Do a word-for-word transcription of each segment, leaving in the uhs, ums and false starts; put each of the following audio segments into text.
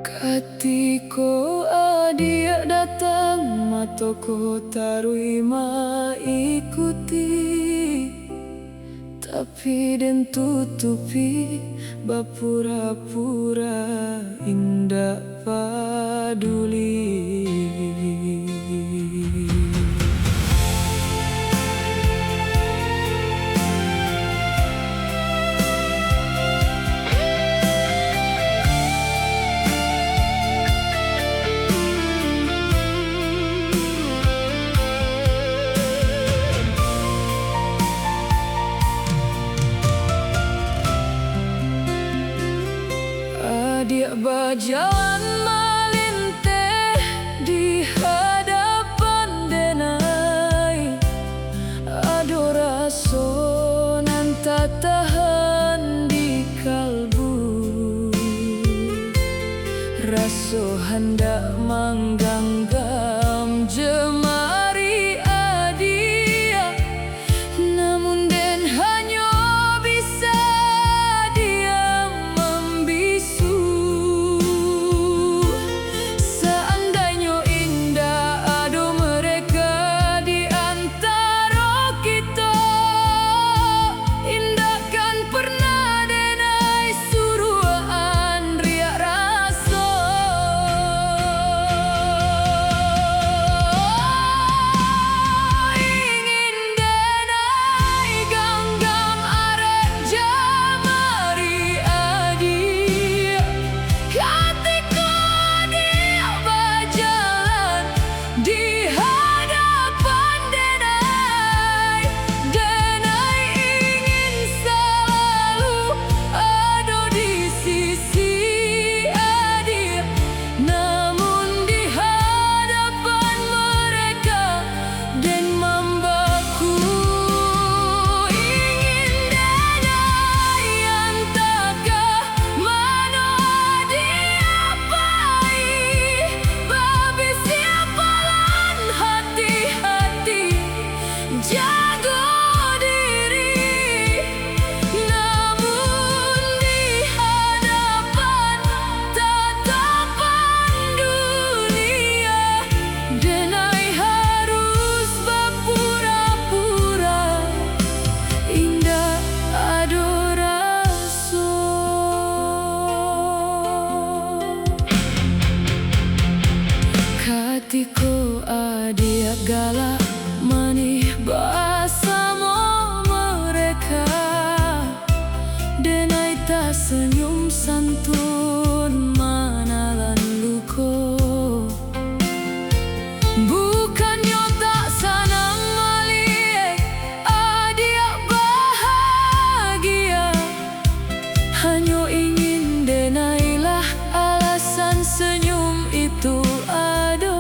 Katiko adiak datang, mato ko taruih maikuti, tapi den tutupi, bapura-pura indak paduli. Adiak bajalan malinteh di hadapan denai, ado raso nan tatahan di kalbu, raso handak mangganggam jemari adiak. Namun den hanyo bisa diam mambisu. Saandainyo indak ado mereka di antaro kito, indak kan pernah denai suruah andriak raso. Ingin denai ganggam arek jamari adiak. Katiko adiak bajalan di hadapan denai, denai ingin salalu ado di sisi adiak. Namun di hadapan mereka, den mambaku. Ingin denai antakah mano adiak pai, babisiak palan, hati-hati, jago diri. Namun di hadapan tatapan dunia, denai harus bapura-pura indak ado raso. Katiko adiak galak manih basamo mereka, denai tasenyum santun manalan luko. Bukannyo tak sanang maliek adiak bahagia, hanyo ingin denailah alasan senyum itu ado.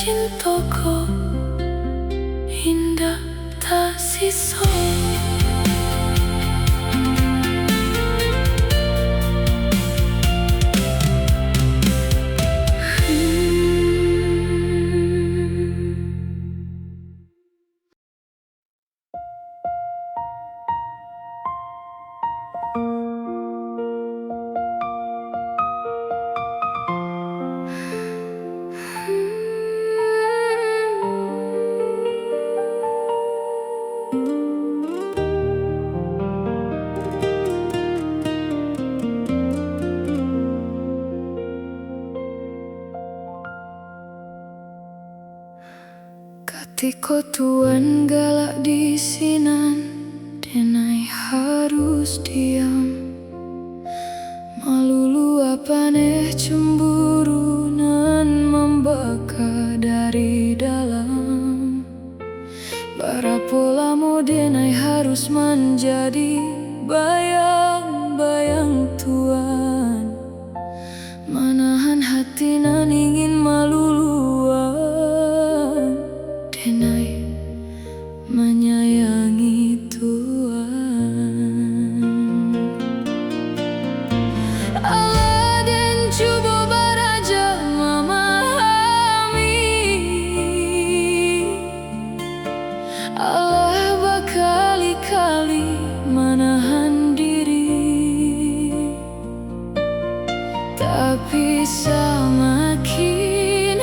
Cinto ko indak tasiso. Katiko Tuan galak di sinan, denai harus diam. Maluluah paneh cemburu nan mambaka dari dalam. Barapo lamo denai harus manjadi bayang-bayang Tuan? Manahan hati nan ingin maluluan, denai manyayangi Tuan. Alah den cubo baraja mamahami, alah bakali-kali manahan diri. Tapi samakin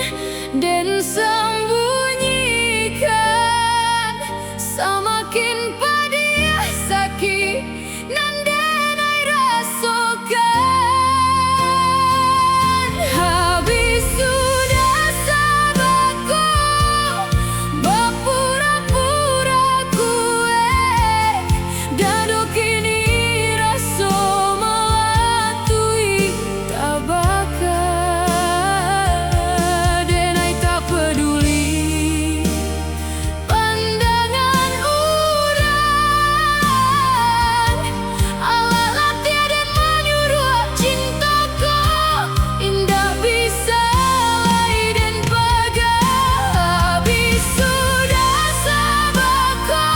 den sambunyikan, samakin padiah sakik nan denai rasokan. Habis sudah sabako bapura-pura kuek, dado kini raso malatui tabaka. Denai tak paduli pandangan urang. Alah latih den manyuruak cinto ko, indak bisa lai den paga. Habis sudah sabako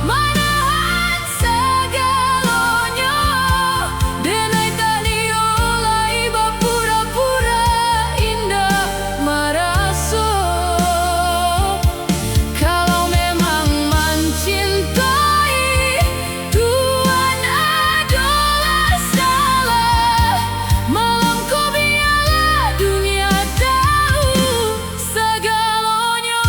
manahan sagalonyo, denai taniyo lai bapura-pura indak maraso. Kalau memang mancintoi Tuan adolah salah, malam ko bialah dunia tahu sagalonyo.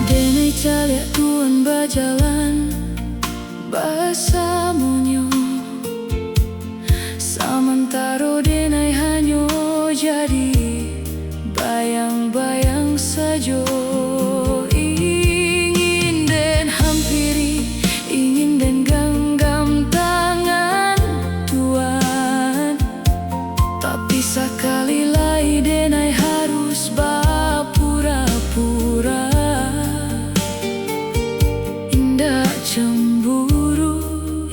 Denai caliak Tuan bajalan basamonyo. Samantaro denai hanyo jadi bayang-bayang sajo. Ingin den hampiri, ingin den ganggam tangan Tuan. Tapi sakali lai denai harus bapura-pura. Indak cemburu,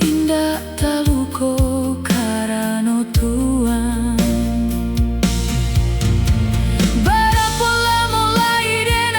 indak taluko karano Tuan. Barapo lamo lai den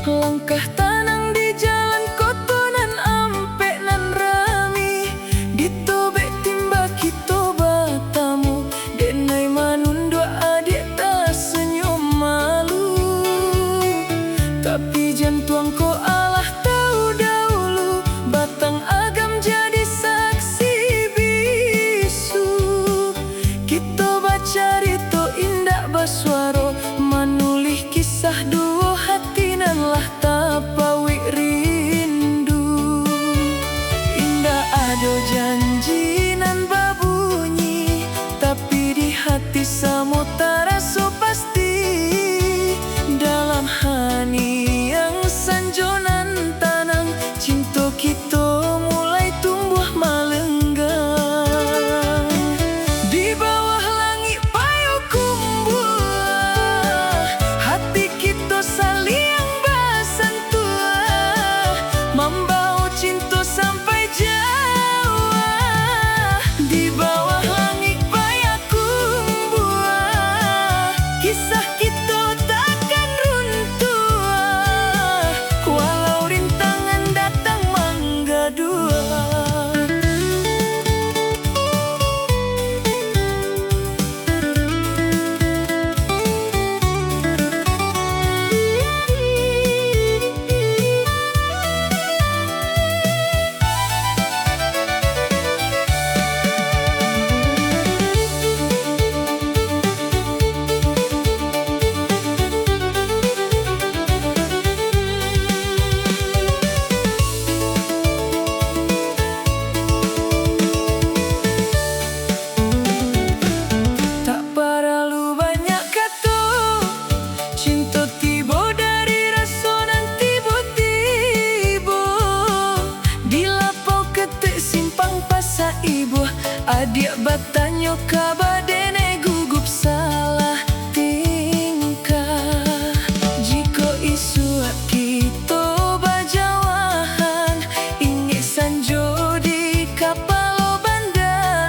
Langkah tanang di jalan koto nan ampek nan rami, ditobek timba kito batamu, denai manunduak adiak tasunyum malu. Tapi jantuang ko alah tahu dahulu, batang agam jadi saksi bisu. Kito bacarito indak basuaro, manulih kisah duo hati nan lah tapauik rindu. Indak ado janji nan babunyi, tapi di hati samo taraso pasti. Dalam haniang sanjo nan tanang, cinto kito mulai tumbuah malenggang. Di bawah langik Payokumbuah, hati kito saliang basantuah, mambawo cinto sampai jauah. Di bawah langik Payokumbuah, kisah kito takkan runtuah, walau rintangan datang manggaduah. Tak paralu banyak kato, cinto tibo dari raso nan tibo-tibo. Di lapau ketek simpang pasa ibuah, adiak batanyo kaba denai gugup salah tingkah. Jikok isuak kito bajawahan, ingek sanjo di kapalo banda,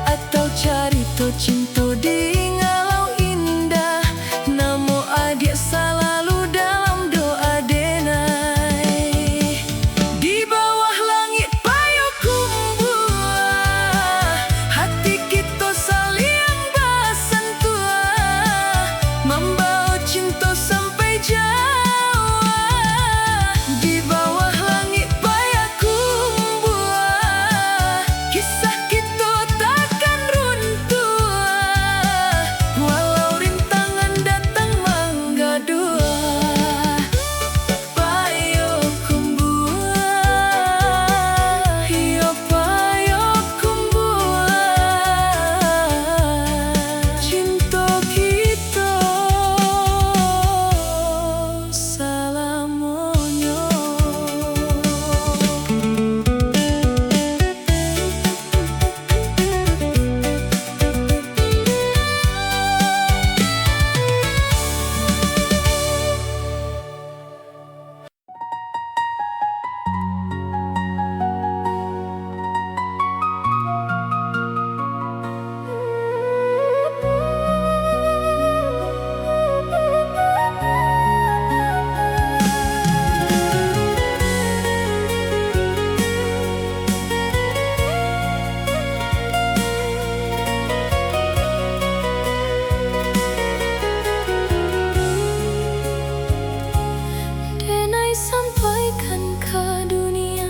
atau carito cinto di ngalau indah, namo adiak salalu dalam doa denai. Di bawah langik Payokumbuah, hati kito saliang basantuah, mambawo cinto sampai jauah. Di bawah langik Payokumbuah, kisah kito takkan runtuah, walau rintangan datang manggaduah. Payokumbuah, iyo Payokumbuah, cinto kito salamonyo. Denai sampaikan ka dunia,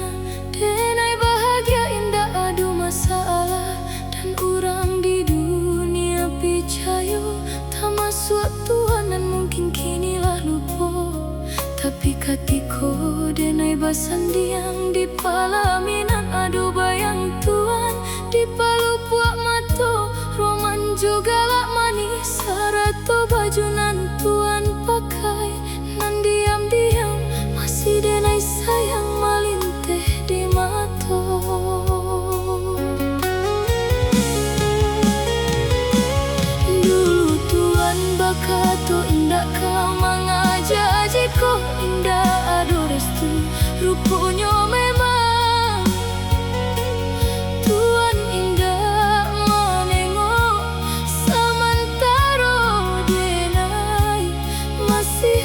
denai bahagia indak ado masalah, dan urang di dunia picayo, tamasuak Tuan nan mungkin kini lah lupo. Tapi katiko denai basandiang di palaminan, ado bayang Tuan di palupuak mato, roman jo galak manih, sarato baju nan Tuan pakai. Nan diam-diam masih denai sayang malinteh di mato. Dulu Tuan bakato indak ka mangaja jikok indak ado restu. Ruponyo memang Tuan indak manengok, samantaro denai masih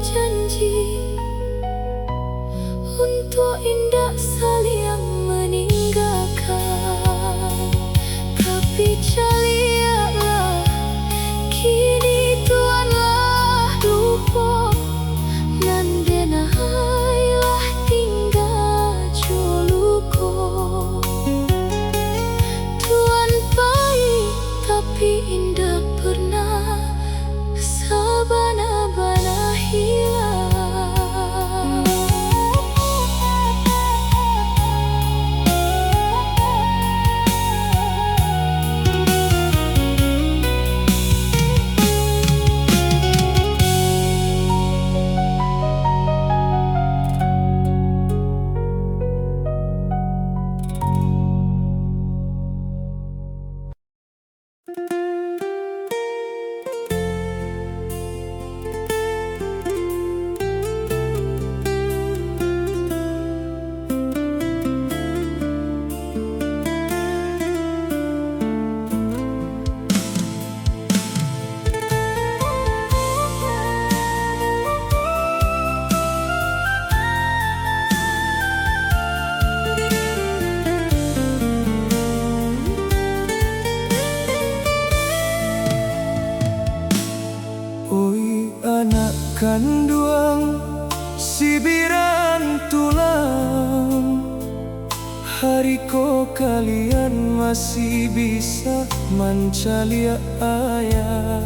janji untuak indak saliang maninggakan. Tapi caliaklah, kini Tuan lah lupo, nan denai lah tingga jo luko. Tuan pai, tapi indak pernah sabana-bana hilang. Oi anak kanduang, sibiran tulang, hari ko kalian masih bisa mancaliak ayah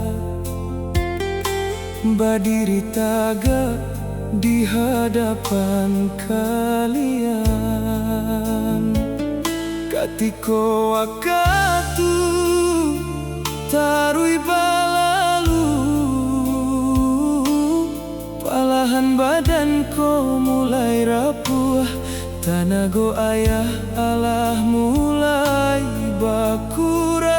badiri tagak di hadapan kalian. Katiko wakatu taruih balalu, palahan badan ko mulai rapuah, tanago ayah alah mulai bakurang.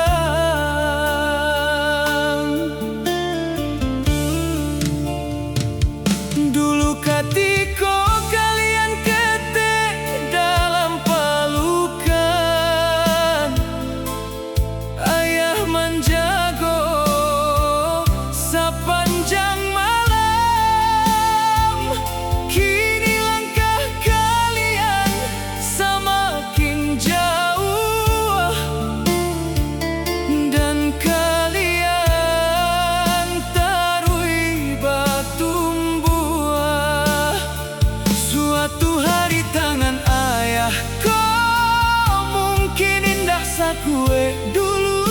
Dulu katiko kalian ketek dalam palukan, ayah manjago sapanjang malam. Kini langkah kalian samakin jauah, dan kalian taruih batumbuah. Suatu hari tangan ayah ko mungkin indak sakuek dulu,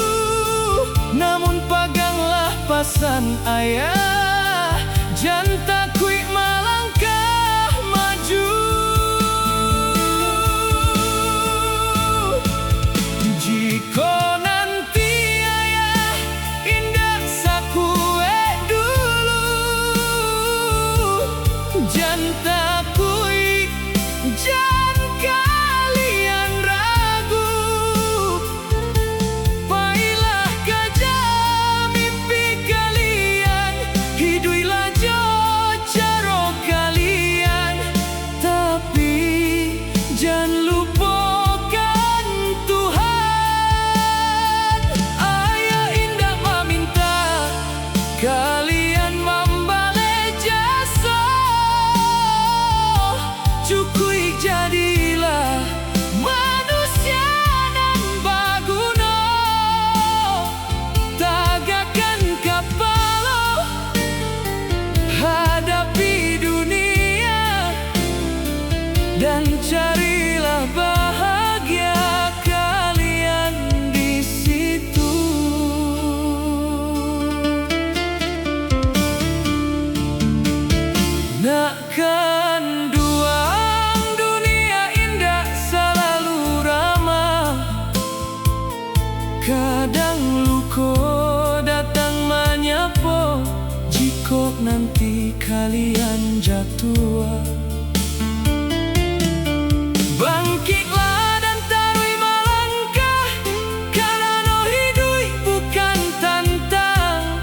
namun paganglah pasan ayah, jan takuik malangkah maju. Jikok nanti ayah indak sakuek dulu, jan takuik, jan kalian ragu. Pailah kaja mimpi kalian, iduiklah jo caro kalian, tapi jan lupokan Tuhan. Ayah indak maminta kalian mambaleh jaso, cukuik jadilah manusia nan baguno. Tagakkan kapalo, hadapi dunia, dan carilah bahagia kalian di situ. Nak kanduang, dunia indak salalu ramah. Kadang luko datang manyapo, jikok nanti kalian jatuah. Bangkiklah dan taruih malangkah, karano iduik bukan tantang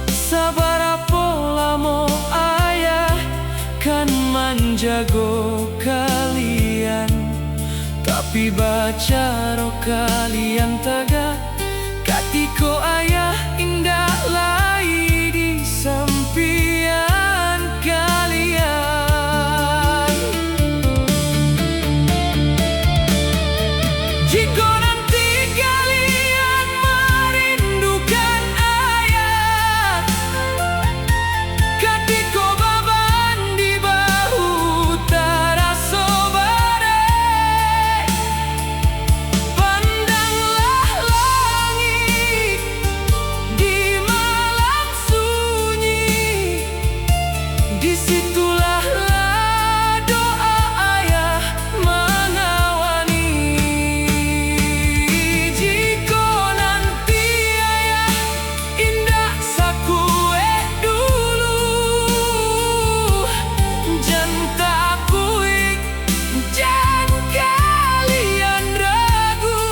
sabarapo lamo ayah kan manjago kalian. Tapi bacaro kalian tagak, katiko ayah indak lai di sampian ka- Di situlah lah doa ayah mangawani. Jiko nanti ayah indak sakuek dulu, jan takuik, jan kalian ragu.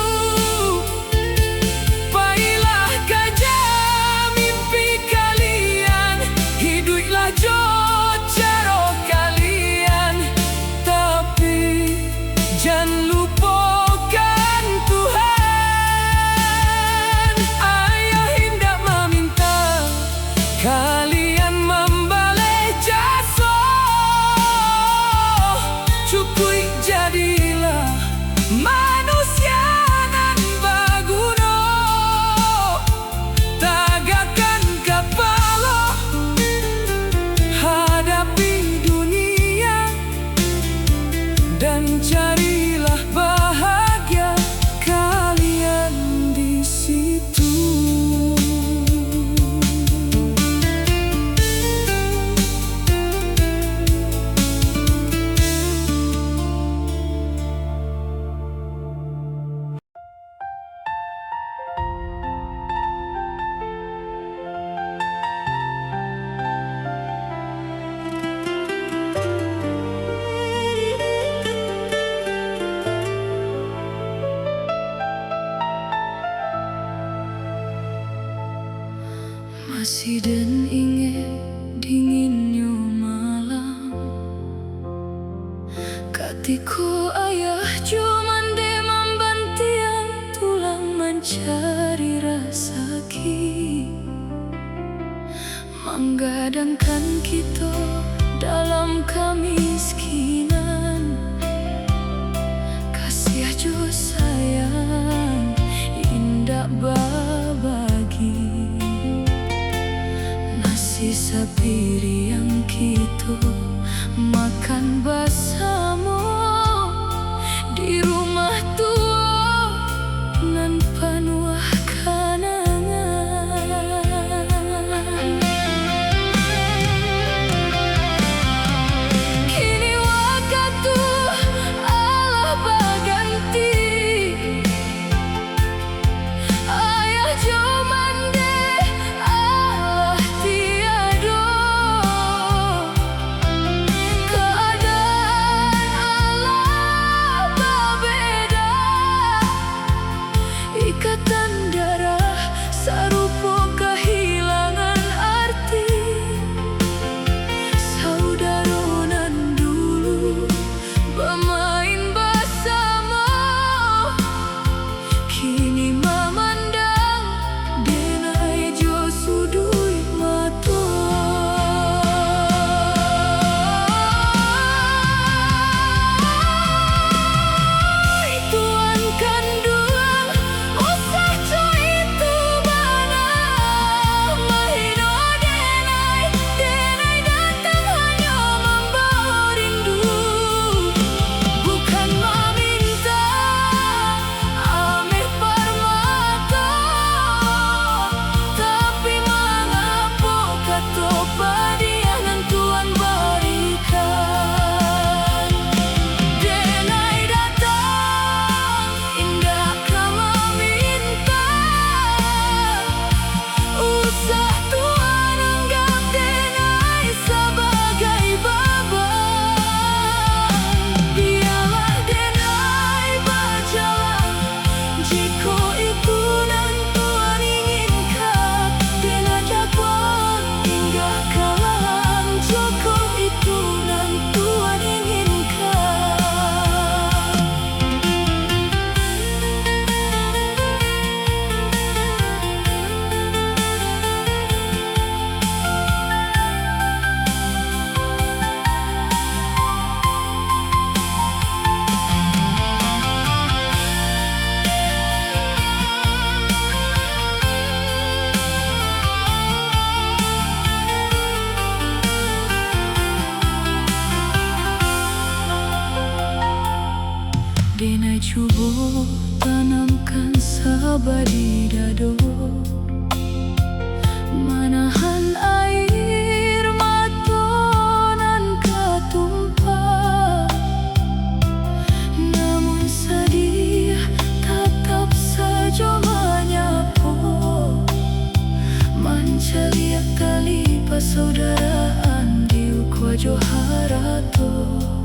Pailah kaja mimpi kalian, hiduiklah jo caro kalian, tapi jan lupokan Tuhan. Ayah indak maminta kalian mambaleh jaso, cukuik jadilah manusia nan baguno. Tagakkan kapalo, hadapi dunia, dan carilah bahagia kalian di situ. Masih den ingek dinginnyo malam, katiko ayah jo mande mambantiang tulang mancari rasaki, manggadangkan kito dalam kamiskinan. Kasiah jo sayang indak babagi, nasi sapiriang kito makan basamo di rumah tuo nan panuah kanangan. harato.